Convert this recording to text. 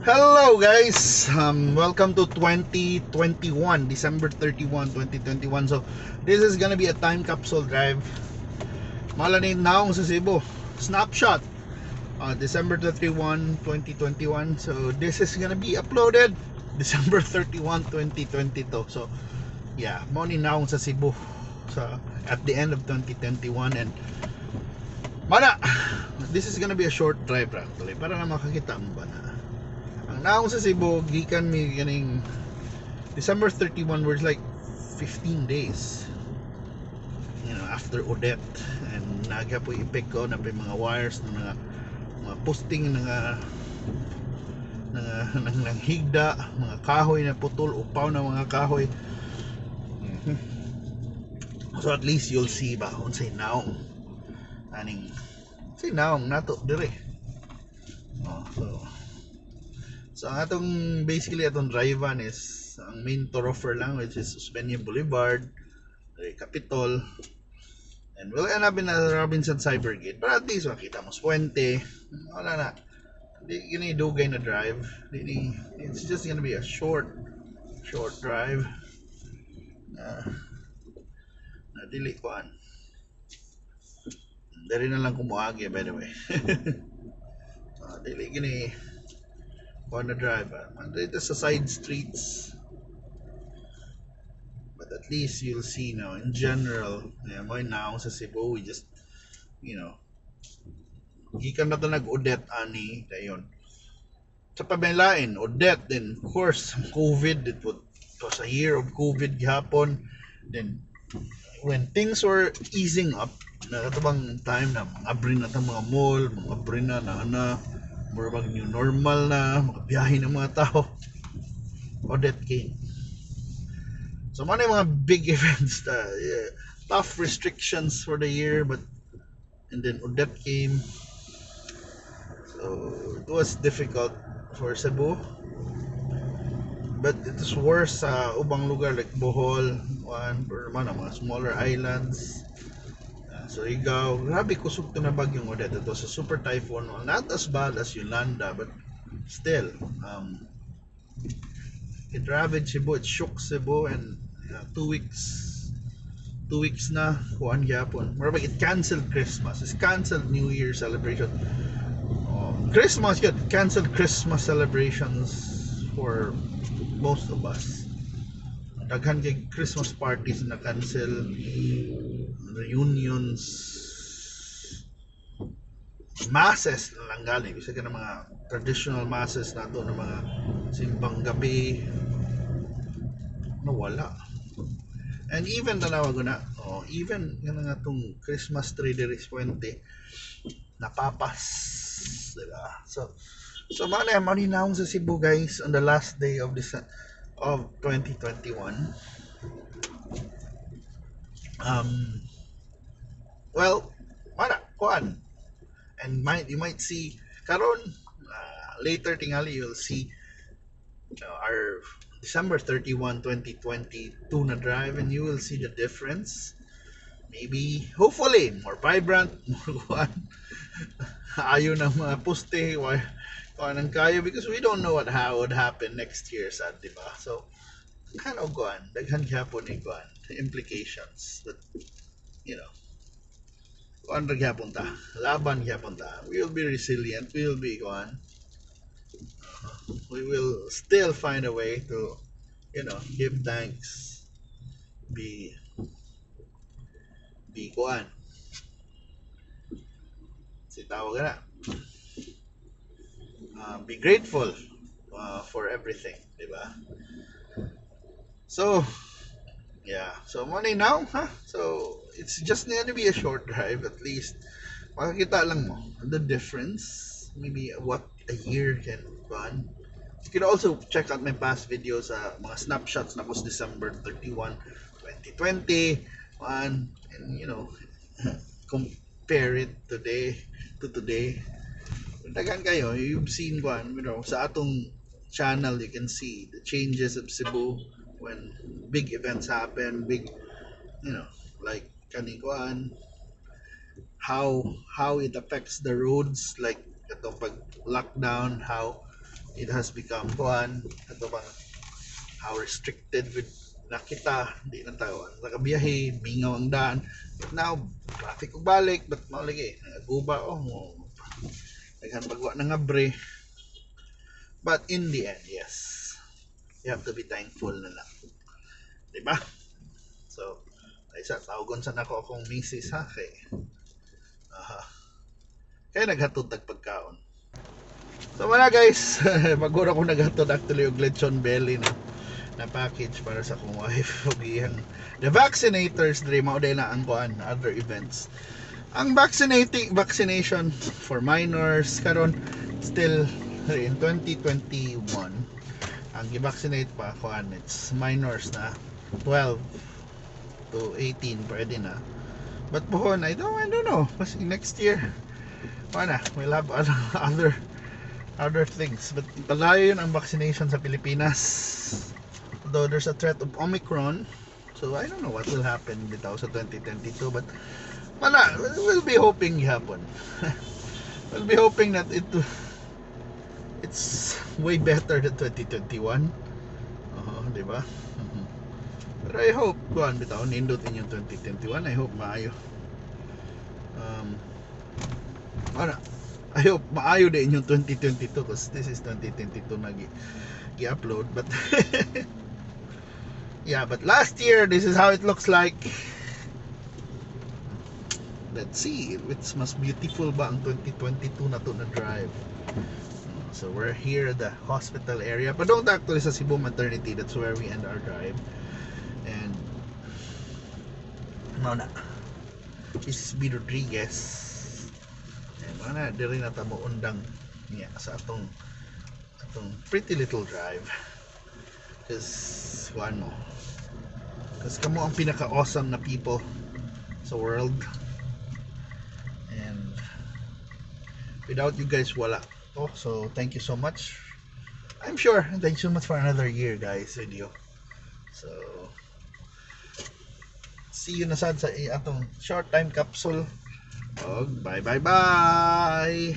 Hello guys, welcome to 2021, December 31, 2021. So this is gonna be a time capsule drive. Mao ni naong sa Cebu. Snapshot. December 31, 2021. So this is gonna be uploaded December 31, 2022. So yeah, mao ni naong sa Cebu sa at the end of 2021 and mana this is gonna be a short drive actually para na makakita mo ba na ang naong sa Cebu gikan mi ganing December 31 was like 15 days after Odette and naa poy epekto naa pa mga wires ng mga posting ng higda, mga kahoy na putol, upaw na mga kahoy. So at least you'll see ba unsay naong aning unsay naong nato dire. Oh, so ang atong basically atong drive is ang main thoroughfare lang, which is Osmeña Boulevard, Capitol, and we'll end up in the Robinson Cybergate. But at least makita mo sa puente. Wala na. Di gini dugay na drive. Di ni, it's just gonna be a short short drive. Na dili kuan. Diri na lang ko moagi, by the way. Dili gini kuan na drive. Dito sa side streets. But at least you'll see now in general, yeah, mao naong sa Cebu, we just gikan na to nag Odette ani dayon. Sa pamilain, Odette, then of course COVID, it was a year of COVID gihapon. Then when things were easing up, na kato bang time na mga abri na tang mga mall, mga abri na na ana, mura bang new normal na, makabiyahe ng mga tao. Odette came. So mao mga big events na, yeah, tough restrictions for the year, but and then Odette came. So it was difficult for Cebu. But it is worse sa ubang lugar like Bohol, one, or man, ang mga smaller islands. Surigao, grabe kusog to na bagyong Odette. It was a super typhoon. Well, not as bad as Yolanda, but still, it ravaged Cebu, it shook Cebu, and 2 weeks na, kuan gyapon. Mura it canceled Christmas. It's canceled New Year celebration. Christmas, yun, canceled Christmas celebrations for most of us. Daghan kay Christmas parties na cancel, reunions, masses na lang gali. Bisag ka ng mga traditional masses nato ng mga simbang gabi, nawala. And even tanawa ko na, oh, even nga tong Christmas tree diri sa Puente, napapas, di ba? So mao na mao ni naong sa Cebu, guys, on the last day of this of 2021. Well, mana kuan. And might you might see karon later tingali you'll see our December 31, 2022 na drive and you will see the difference. Maybe, hopefully, more vibrant, more kuan. Ayo ng mga poste, why kuan ang kayo because we don't know what how would happen next year sad, di ba? So, kind of kuan, daghan gyapon ni kuan, implications. But, kuan ra gyapon ta, laban gyapon ta. We will be resilient, we will be kuan. We will still find a way to give thanks, be kuan. Si tawag na. Be grateful for everything, di ba? So, yeah. So, money now, huh? So, it's just gonna be a short drive at least. Makakita lang mo the difference. Maybe what a year can run. You can also check out my past videos sa mga snapshots na ko sa December 31, 2020. One, and compare it today to today. Daghan kayo, you've seen one, sa atong channel you can see the changes of Cebu when big events happen, big, like kaning kuan, how it affects the roads, like itong pag lockdown, how It has become kuan ato bang how restricted with nakita, di na tayo nakabiyahe, mingaw ang daan. But now traffic ug balik, but mao lagi nagaguba, oh, mo daghan pagwa na nga bre. But in the end, yes, you have to be thankful na lang, di ba? So ay sa tawagon sa nako akong misis ha, kay aha kay naghatod tag pagkaon. So wala guys, magura ko naghatod actually og lechon belly na na package para sa akong wife ug iyang the vaccinators diri. Mao din na ang kuan, other events, ang vaccinating vaccination for minors karon still in 2021. Ang gi-vaccinate pa kuan, it's minors na 12 to 18, pwede na. But pohon, I don't know, kasi next year wala, we'll have other things. But palayo yun ang vaccination sa Pilipinas, though there's a threat of Omicron. So I don't know what will happen bitaw sa 2022, but wala, we'll be hoping gihapon, we'll be hoping that it's way better than 2021. Oo, di ba? Pero I hope kuan bitaw, nindot inyong 2021. I hope maayo, ano, I hope maayo din inyong 2022 because this is 2022 na gi-upload. But yeah, but last year, this is how it looks like. Let's see if it's mas beautiful ba ang 2022 na to na drive. So we're here at the hospital area. Padong actually sa Cebu Maternity, that's where we end our drive. And mao na. This is B. Rodriguez. And mao na, diri na ta mo undang niya sa atong pretty little drive. Cause kuan mo. Cause kamo ang pinaka-awesome na people sa world. And without you guys, wala. Oh, so thank you so much. I'm sure thank you so much for another year, guys, video. So see you na sad sa atong short time capsule. Og bye bye bye.